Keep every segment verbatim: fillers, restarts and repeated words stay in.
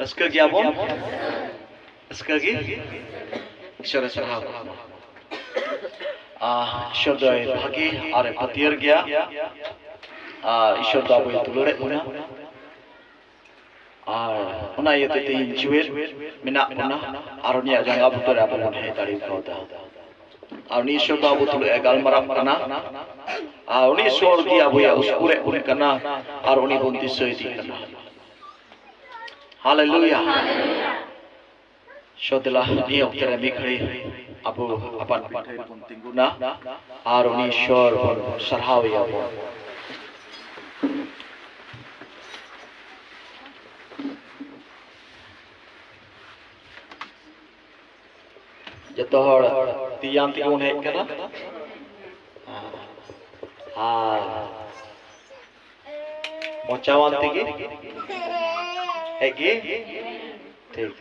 ᱨᱟᱹᱥᱠᱟᱹ ᱜᱮᱭᱟᱵᱚᱱ? ᱨᱟᱹᱥᱠᱟᱹ ᱜᱮ? ᱤᱥᱚᱨᱮ ᱥᱟᱨᱦᱟᱣ ᱠᱚ᱾ ᱟᱨ ᱤᱥᱚᱨ ᱫᱚᱭ ᱵᱷᱟᱜᱮ ᱟᱨᱮ ᱯᱟᱹᱛᱭᱟᱹᱨ ᱜᱮᱭᱟ᱾ ᱟᱨ ᱤᱥᱚᱨ ᱫᱚ ᱟᱵᱚᱭ ᱫᱩᱞᱟᱹᱲᱮᱫ ᱵᱚᱱᱟ᱾ ᱟᱨ ᱚᱱᱟ ᱤᱭᱟᱹᱛᱮ ᱛᱮᱦᱮᱧ ᱡᱤᱣᱮᱫ ᱢᱮᱱᱟᱜ ᱵᱚᱱᱟ᱾ ᱟᱨ ᱩᱱᱤᱭᱟᱜ ᱡᱟᱸᱜᱟ ᱵᱩᱴᱟᱹ ᱨᱮ ᱟᱵᱚ ᱵᱚᱱ ᱦᱮᱡ ᱫᱟᱲᱮ ᱠᱟᱣᱫᱟ᱾ ᱟᱨ ᱩᱱᱤ ᱤᱥᱚᱨ ᱫᱚ ᱟᱵᱚ ᱛᱩᱞᱩᱡ ᱮ ᱜᱟᱞᱢᱟᱨᱟᱜ ᱠᱟᱱᱟ᱾ ᱟᱨ ᱩᱱᱤ ᱤᱥᱚᱨ ᱜᱮ ᱟᱵᱚᱭ ᱩᱥᱠᱩᱨᱮᱫ ᱵᱚᱱ ᱠᱟᱱᱟ᱾ ᱟᱨ ᱩᱱᱤ ᱵᱚᱱ ᱫᱤᱥᱟᱹ ᱤᱫᱤ ᱠᱟᱱᱟ᱾ ᱦᱟᱞᱮᱞᱩᱭᱟ᱾ ᱥᱚᱫᱮᱞᱟ, ᱱᱤᱭᱟᱹ ᱚᱠᱛᱮ ᱨᱮ ᱢᱤᱫ ᱜᱷᱟᱹᱲᱤ ᱟᱵᱚ ᱟᱯᱟᱱ ᱯᱤᱴᱷᱟᱹ ᱨᱮᱵᱚᱱ ᱛᱤᱸᱜᱩᱱᱟ ᱟᱨ ᱩᱱᱤ ᱤᱥᱚᱨ ᱵᱚᱱ ᱥᱟᱨᱦᱟᱣ ᱮᱭᱟ ᱵᱚᱱ᱾ ᱡᱚᱛᱚ ᱦᱚᱲ ᱛᱤᱭᱟᱱ ᱛᱮᱜᱮ ᱵᱚᱱ ᱦᱮᱡ ᱠᱟᱱᱟ᱾ ᱟᱨ ᱢᱚᱪᱟᱣᱟᱱ ᱛᱮᱜᱮ ᱦᱮᱡ ᱜᱮ᱾ ᱴᱷᱤᱠ᱾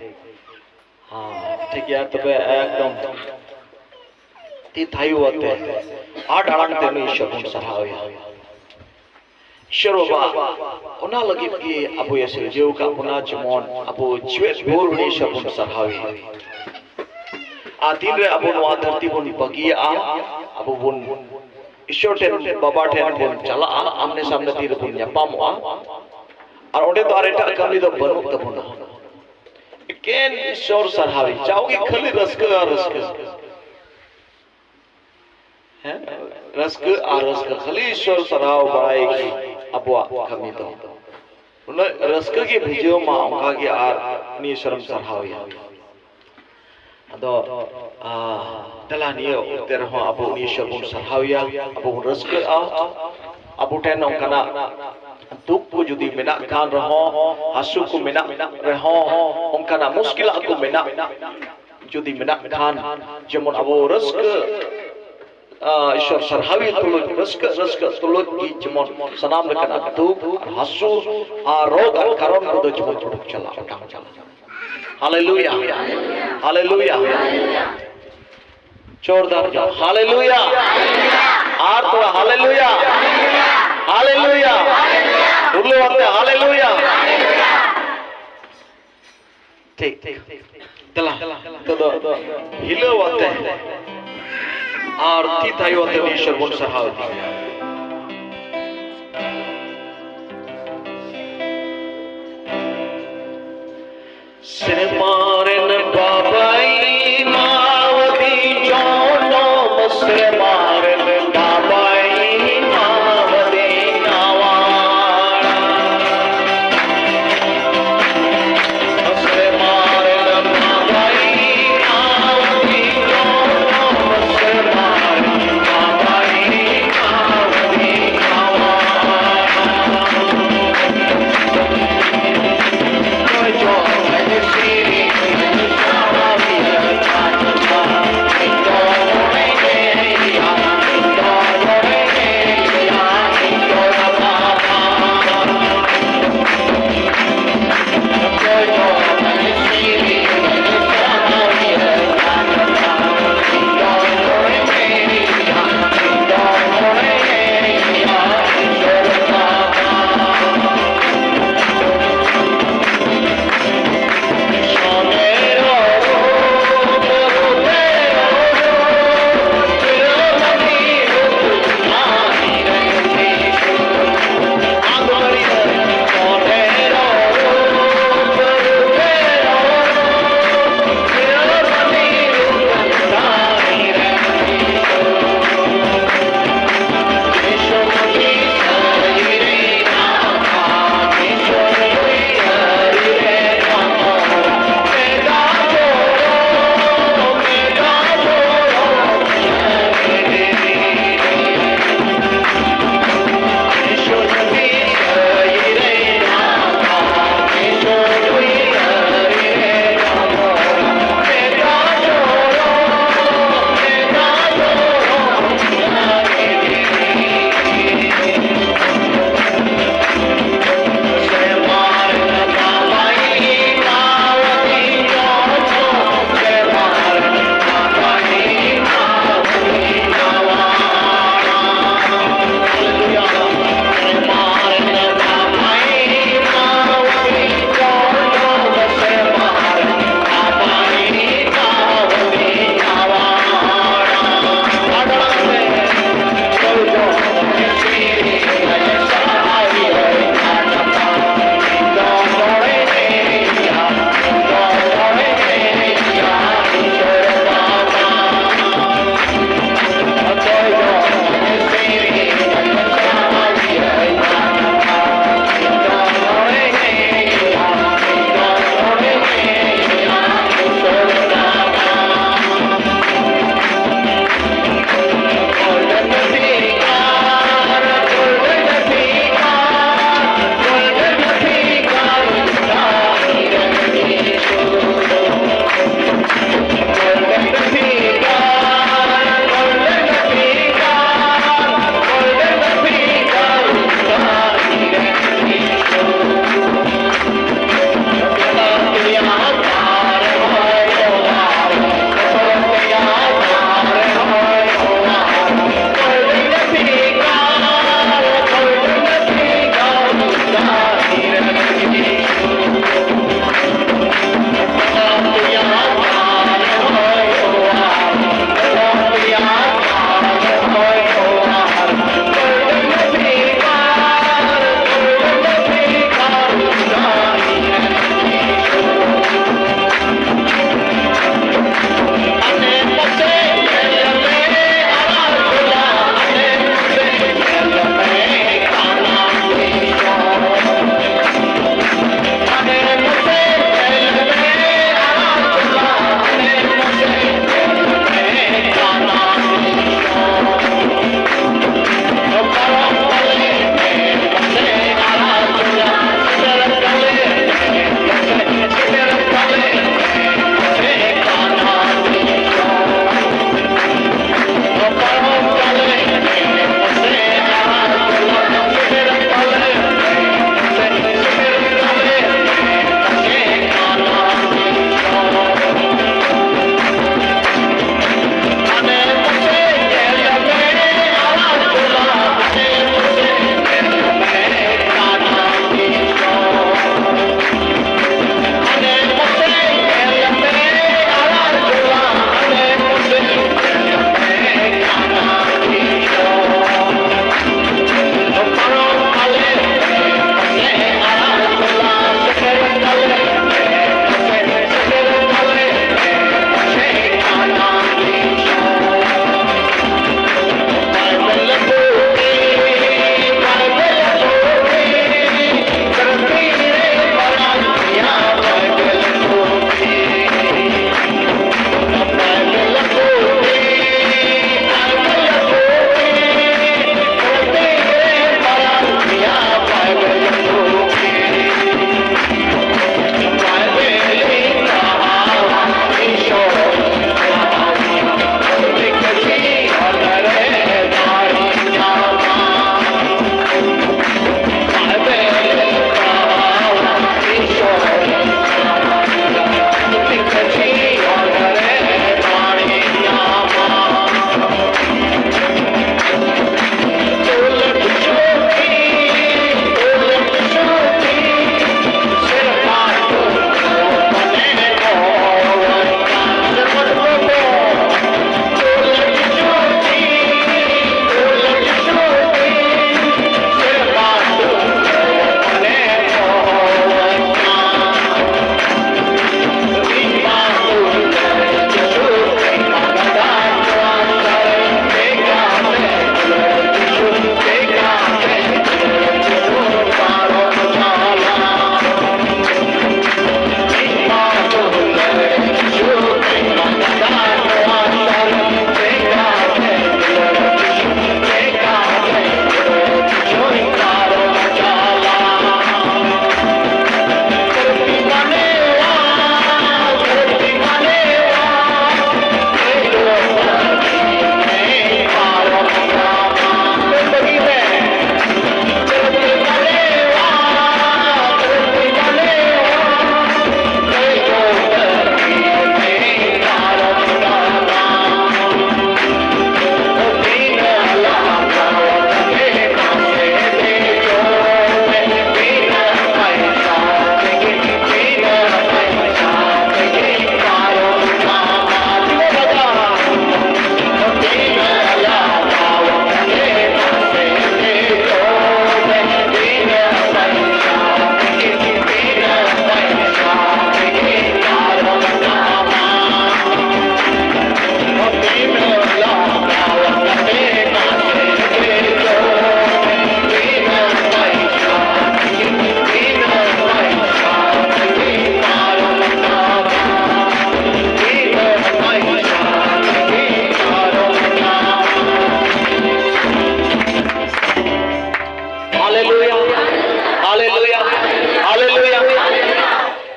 ᱦᱮᱸ, ᱴᱷᱤᱠ ᱜᱮᱭᱟ᱾ ᱛᱚᱵᱮ ᱮᱠᱫᱚᱢ ᱛᱤ ᱛᱷᱟᱭᱚ ᱟᱛᱮ ᱟᱸᱴ ᱟᱲᱟᱝ ᱛᱮ ᱩᱱᱤ ᱤᱥᱚᱨ ᱵᱚᱱ ᱥᱟᱨᱦᱟᱣ ᱮᱭᱟ᱾ ᱤᱥᱚᱨ ᱵᱟᱵᱟ, ᱚᱱᱟ ᱞᱟᱹᱜᱤᱫ ᱜᱮ ᱟᱵᱚᱭ ᱥᱤᱨᱡᱟᱹᱣ ᱟᱠᱟᱫ ᱵᱚᱱᱟ, ᱡᱮᱢᱚᱱ ᱟᱵᱚ ᱡᱤᱣᱮᱫ ᱵᱷᱳᱨ ᱩᱱᱤ ᱤᱥᱚᱨ ᱵᱚᱱ ᱥᱟᱨᱦᱟᱣ ᱮᱭᱟ᱾ ᱟᱨ ᱛᱤᱱᱨᱮ ᱟᱵᱚ ᱱᱚᱣᱟ ᱫᱷᱟᱹᱨᱛᱤ ᱵᱚᱱ ᱵᱟᱹᱜᱤᱭᱟᱜᱼᱟ, ᱟᱵᱚ ᱵᱚᱱ ᱤᱥᱚᱨ ᱴᱷᱮᱱ, ᱵᱟᱵᱟ ᱴᱷᱮᱱ ᱵᱚᱱ ᱪᱟᱞᱟᱜᱼᱟ, ᱟᱢᱱᱮ ᱥᱟᱢᱱᱮ ᱛᱤ ᱨᱮᱵᱚᱱ ᱧᱟᱯᱟᱢᱚᱜᱼᱟ, ᱟᱨ ᱚᱸᱰᱮ ᱫᱚ ᱟᱨ ᱮᱴᱟᱜ ᱠᱟᱹᱢᱤ ᱫᱚ ᱵᱟᱹᱱᱩᱜ ᱛᱟᱵᱚᱱᱟ᱾ ᱮᱠᱮᱱ ᱤᱥᱚᱨ ᱥᱟᱨᱦᱟᱣ, ᱡᱟᱣᱜᱮ ᱠᱷᱟᱹᱞᱤ ᱨᱟᱹᱥᱠᱟᱹ ᱟᱨ ᱨᱟᱹᱥᱠᱟᱹ᱾ ᱦᱮᱸ? ᱨᱟᱹᱥᱠᱟᱹ ᱟᱨ ᱨᱟᱹᱥᱠᱟᱹ, ᱠᱷᱟᱹᱞᱤ ᱤᱥᱚᱨ ᱥᱟᱨᱦᱟᱣ ᱵᱟᱲᱟᱭ ᱜᱮ ᱟᱵᱚᱣᱟᱜ ᱠᱟᱹᱢᱤ ᱫᱚ᱾ ᱩᱱᱟᱹᱜ ᱨᱟᱹᱥᱠᱟᱹ ᱜᱮ ᱵᱷᱤᱡᱟᱹᱣ ᱢᱟ, ᱚᱱᱠᱟ ᱜᱮ ᱟᱨ ᱩᱱᱤ ᱤᱥᱚᱨᱮᱢ ᱥᱟᱨᱦᱟᱣ ᱮᱭᱟ᱾ ᱟᱫᱚ, ᱟ, ᱫᱮᱞᱟ ᱱᱤᱭᱟᱹ ᱚᱠᱛᱮ ᱨᱮᱦᱚᱸ ᱟᱵᱚ ᱩᱱᱤ ᱤᱥᱚᱨ ᱵᱚᱱ ᱥᱟᱨᱦᱟᱣ ᱮᱭᱟ, ᱟᱵᱚ ᱵᱚᱱ ᱨᱟᱹᱥᱠᱟᱹᱜᱼᱟ᱾ ᱟᱵᱚ ᱴᱷᱮᱱ ᱚᱱᱠᱟᱱᱟᱜ ᱫᱩᱠ ᱠᱚ ᱡᱩᱫᱤ ᱢᱮᱱᱟᱜ ᱠᱷᱟᱱ ᱨᱮᱦᱚᱸ, ᱦᱟᱹᱥᱩ ᱠᱚ ᱢᱮᱱᱟᱜ ᱨᱮᱦᱚᱸ, ᱚᱱᱠᱟᱱᱟᱜ ᱢᱩᱥᱠᱤᱞᱟᱜ ᱠᱚ ᱢᱮᱱᱟᱜ, ᱡᱩᱫᱤ ᱢᱮᱱᱟᱜ ᱠᱷᱟᱱ, ᱡᱮᱢᱚᱱ ᱟᱵᱚ ᱨᱟᱹᱥᱠᱟᱹ, ᱟ, ᱤᱥᱚᱨ ᱥᱟᱨᱦᱟᱣᱤ ᱛᱩᱞᱩᱡ, ᱨᱟᱹᱥᱠᱟᱹ, ᱨᱟᱹᱥᱠᱟᱹ ᱛᱩᱞᱩᱡ ᱜᱮ ᱡᱮᱢᱚᱱ ᱥᱟᱱᱟᱢ ᱞᱮᱠᱟᱱᱟᱜ ᱫᱩᱠ ᱟᱨ ᱦᱟᱹᱥᱩ ᱟᱨ ᱨᱳᱜᱽ ᱟᱨ ᱠᱟᱨᱚᱱ ᱠᱚᱫᱚ ᱡᱮᱢᱚᱱ ᱩᱰᱩᱠ ᱪᱟᱞᱟᱜ, ᱚᱴᱟᱝ ᱪᱟᱞᱟᱜ᱾ ᱦᱟᱞᱮᱞᱩᱭᱟ, ᱦᱟᱞᱮᱞᱩᱭᱟ᱾ ᱡᱳᱨᱫᱟᱨ ᱧᱚᱜ, ᱦᱟᱞᱮᱞᱩᱭᱟ᱾ ᱟᱨ ᱛᱷᱚᱲᱟ, ᱦᱟᱞᱮᱞᱩᱭᱟ, ᱦᱟᱞᱮᱞᱩᱭᱟ᱾ ᱩᱨᱞᱟᱹᱣᱟᱱᱛᱮ, ᱦᱟᱞᱮᱞᱩᱭᱟ᱾ ᱴᱷᱤᱠ᱾ ᱫᱮᱞᱟ, ᱱᱤᱛᱚᱜ ᱫᱚ ᱦᱤᱞᱟᱹᱣ ᱟᱛᱮ ᱟᱨ ᱛᱤ ᱛᱷᱟᱭᱚ ᱟᱛᱮ ᱩᱱᱤ ᱤᱥᱚᱨ ᱵᱚᱱ ᱥᱟᱨᱦᱟᱣ ᱤᱫᱤᱭᱟ᱾ ᱥᱮᱨᱢᱟ ᱨᱮᱱ ᱵᱟᱵᱟᱭ ᱮᱢᱟᱣᱟᱫᱤᱧ ᱡᱚᱱᱚᱢ, ᱥᱮᱨᱢᱟ ᱨᱮᱱ ᱵᱟᱵᱟᱭ ᱮᱢᱟᱣᱟᱫᱤᱧ ᱱᱟᱣᱟ᱾ ᱥᱮᱨᱢᱟ ᱨᱮᱱ ᱵᱟᱵᱟᱭ ᱮᱢᱟᱣᱟᱫᱤᱧ ᱡᱚᱱᱚᱢ, ᱥᱮᱨᱢᱟ ᱨᱮᱱ ᱵᱟᱵᱟᱭ ᱮᱢᱟᱣᱟᱫᱤᱧ ᱱᱟᱣᱟ᱾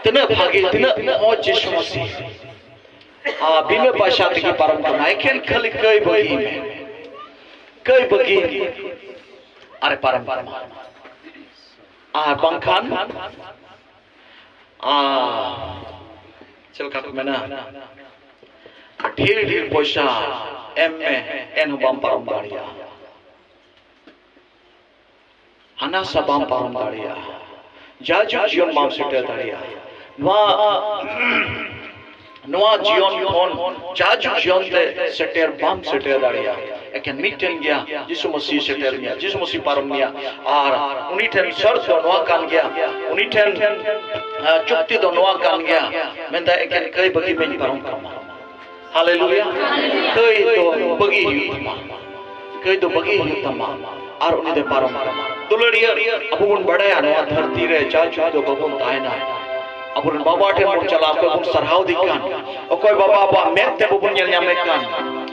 ᱛᱤᱱᱟᱹᱜ ᱵᱷᱟᱜᱮ, ᱛᱤᱱᱟᱹᱜ ᱢᱚᱡᱽ ᱡᱤᱥᱩ ᱢᱟᱹᱥᱤ᱾ ᱟᱨ ᱵᱤᱱᱟᱹ ᱯᱚᱭᱥᱟ ᱛᱮᱜᱮ ᱯᱟᱨᱚᱢ ᱠᱟᱢᱟ, ᱮᱠᱷᱮᱱ ᱠᱷᱟᱹᱞᱤ ᱠᱟᱹᱭ ᱵᱟᱹᱜᱤ ᱢᱮ, ᱠᱟᱹᱭ ᱵᱟᱹᱜᱤ ᱢᱮ, ᱟᱨᱮ ᱯᱟᱨᱚᱢ ᱠᱟᱢᱟ᱾ ᱟᱨ ᱵᱟᱝᱠᱷᱟᱱ, ᱟᱨ ᱪᱮᱫ ᱞᱮᱠᱟ ᱠᱚ ᱢᱮᱱᱟ, ᱰᱷᱮᱨ ᱰᱷᱮᱨ ᱯᱚᱭᱥᱟ ᱮᱢ ᱢᱮ, ᱮᱱᱦᱚᱸ ᱵᱟᱢ ᱯᱟᱨᱚᱢ ᱫᱟᱲᱮᱭᱟᱜᱼᱟ᱾ ᱦᱟᱱᱟ ᱥᱟ ᱵᱟᱢ ᱯᱟᱨᱚᱢ ᱫᱟᱲᱮᱭᱟᱜᱼᱟ, ᱡᱟᱭᱡᱩᱜᱽ ᱡᱤᱭᱚᱱ ᱵᱟᱢ ᱥᱮᱴᱮᱨ ᱫᱟᱲᱮᱭᱟᱜᱼᱟ᱾ ᱱᱚᱣᱟ, ᱱᱚᱣᱟ ᱡᱤᱭᱚᱱ ᱠᱷᱚᱱ ᱡᱟᱭᱡᱩᱜᱽ ᱡᱤᱭᱚᱱ ᱛᱮ ᱥᱮᱴᱮᱨ ᱵᱟᱢ ᱥᱮᱴᱮᱨ ᱫᱟᱲᱮᱭᱟᱜᱼᱟ᱾ ᱮᱠᱮᱱ ᱢᱤᱫᱴᱮᱱ ᱜᱮᱭᱟ, ᱡᱤᱥᱩ ᱢᱟᱹᱥᱤ ᱥᱮᱴᱮᱨ ᱢᱮᱭᱟ, ᱡᱤᱥᱩ ᱢᱟᱹᱥᱤ ᱯᱟᱨᱚᱢ ᱢᱮᱭᱟ᱾ ᱟᱨ ᱩᱱᱤ ᱴᱷᱮᱱ ᱥᱚᱨᱛ ᱫᱚ ᱱᱚᱣᱟ ᱠᱟᱱ ᱜᱮᱭᱟ, ᱩᱱᱤ ᱴᱷᱮᱱ, ᱟᱸ, ᱪᱩᱠᱛᱤ ᱫᱚ ᱱᱚᱣᱟ ᱠᱟᱱ ᱜᱮᱭᱟ, ᱢᱮᱱᱫᱟ, ᱮᱠᱮᱱ ᱠᱟᱹᱭ ᱵᱟᱹᱜᱤ ᱢᱮᱧ ᱯᱟᱨᱚᱢ ᱠᱟᱢᱟ᱾ ᱦᱟᱞᱮᱞᱩᱭᱟ᱾ ᱠᱟᱹᱭ ᱫᱚ ᱵᱟᱹᱜᱤ ᱦᱩᱭᱩᱜ ᱛᱟᱢᱟ, ᱠᱟᱹᱭ ᱫᱚ ᱵᱟᱹᱜᱤ ᱦᱩᱭᱩᱜ ᱛᱟᱢᱟ, ᱟᱨ ᱩᱱᱤ ᱫᱚᱭ ᱯᱟᱨᱚᱢ ᱠᱟᱢᱟ᱾ ᱫᱩᱞᱟᱹᱲᱤᱭᱟᱹ, ᱟᱵᱚ ᱵᱚᱱ ᱵᱟᱲᱟᱭᱟ, ᱱᱚᱣᱟ ᱫᱷᱟᱹᱨᱛᱤ ᱨᱮ ᱡᱟᱭᱡᱩᱜᱽ ᱫᱚ ᱵᱟᱵᱚᱱ ᱛᱟᱦᱮᱱᱟ᱾ ᱟᱵᱚᱨᱮᱱ ᱵᱟᱵᱟ ᱴᱷᱮᱱ ᱵᱚᱱ ᱪᱟᱞᱟᱜᱼᱟ, ᱚᱠᱚᱭ ᱵᱚᱱ ᱥᱟᱨᱦᱟᱣ ᱫᱮ ᱠᱟᱱ, ᱚᱠᱚᱭ ᱵᱟᱵᱟ ᱟᱵᱚᱣᱟᱜ ᱢᱮᱫ ᱛᱮ ᱵᱟᱵᱚᱱ ᱧᱮᱞ ᱧᱟᱢᱮ ᱠᱟᱱ,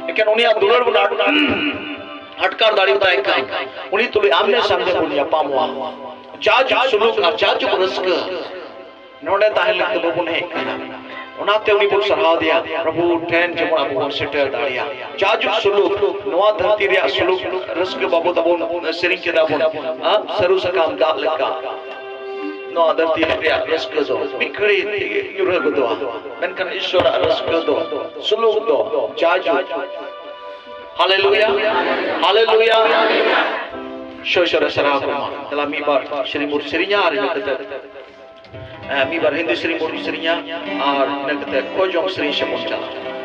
ᱮᱠᱮᱱ ᱩᱱᱤᱭᱟᱜ ᱫᱩᱞᱟᱹᱲ ᱵᱚᱱ ᱟᱴ-, ᱟᱴᱠᱟᱨ ᱫᱟᱲᱮᱭᱟᱛᱟᱭ ᱠᱟᱱ, ᱩᱱᱤ ᱛᱩᱞᱩᱡ ᱟᱢᱱᱮ ᱥᱟᱢᱱᱮ ᱵᱚᱱ ᱧᱟᱯᱟᱢᱚᱜᱼᱟ᱾ ᱡᱟᱭᱡᱩᱜᱽ ᱥᱩᱞᱩᱠ ᱟᱨ ᱡᱟᱭᱡᱩᱜᱽ ᱨᱟᱹᱥᱠᱟᱹ ᱱᱚᱰᱮ ᱛᱟᱦᱮᱸ ᱞᱟᱹᱜᱤᱫ ᱵᱟᱵᱚᱱ ᱦᱮᱡ ᱠᱟᱱᱟ᱾ ᱚᱱᱟᱛᱮ ᱩᱱᱤ ᱵᱚᱱ ᱥᱟᱨᱦᱟᱣ ᱫᱮᱭᱟ, ᱯᱨᱚᱵᱷᱩ ᱴᱷᱮᱱ ᱡᱮᱢᱚᱱ ᱟᱵᱚ ᱵᱚᱱ ᱥᱮᱴᱮᱨ ᱫᱟᱲᱮᱭᱟᱜ᱾ ᱡᱟᱭᱡᱩᱜᱽ ᱥᱩᱞᱩᱠ, ᱱᱚᱣᱟ ᱫᱷᱟᱹᱨᱛᱤ ᱨᱮᱭᱟᱜ ᱥᱩᱞᱩᱠ ᱨᱟᱹᱥᱠᱟᱹ ᱵᱟᱵᱚᱫ ᱵᱚᱱ ᱥᱮᱨᱮᱧ ᱠᱮᱫᱟ ᱵᱚᱱ, ᱦᱮᱸ, ᱥᱟᱹᱨᱩ ᱥᱟᱠᱟᱢ ᱫᱟᱜ ᱞᱮᱠᱟ᱾ ᱱᱚᱣᱟ ᱫᱷᱟᱹᱨᱛᱤ ᱨᱮᱭᱟᱜ ᱨᱟᱹᱥᱠᱟᱹ ᱫᱚ ᱢᱤᱫ ᱜᱷᱟᱹᱲᱤ ᱛᱮᱜᱮ ᱧᱩᱨᱦᱟᱹ ᱜᱚᱫᱚᱜᱼᱟ, ᱢᱮᱱᱠᱷᱟᱱ ᱤᱥᱣᱚᱨᱟᱜ ᱨᱟᱹᱥᱠᱟᱹ ᱫᱚ, ᱥᱩᱞᱩᱠ ᱫᱚ ᱡᱟᱭᱡᱩᱜᱽ᱾ ᱦᱟᱞᱮᱞᱩᱭᱟ, ᱦᱟᱞᱮᱞᱩᱭᱟ᱾ ᱥᱚᱭ ᱥᱚᱨᱮ ᱥᱟᱨᱦᱟᱣ ᱠᱚᱢᱟ᱾ ᱫᱮᱞᱟ ᱢᱤᱫ ᱵᱟᱨ ᱥᱮᱨᱮᱧ ᱵᱚᱱ ᱥᱮᱨᱮᱧᱟ ᱟᱨ ᱤᱱᱟᱹ ᱠᱟᱛᱮ, ᱮ, ᱢᱤᱫ ᱵᱟᱨ ᱦᱤᱱᱫᱤ ᱥᱮᱨᱮᱧ ᱵᱚᱱ ᱥᱮᱨᱮᱧᱟ ᱟᱨ ᱤᱱᱟᱹ ᱠᱟᱛᱮ ᱠᱚᱭ ᱡᱚᱝ ᱥᱮᱨᱮᱧ ᱥᱮᱫ ᱵᱚᱱ ᱪᱟᱞᱟᱜᱼᱟ᱾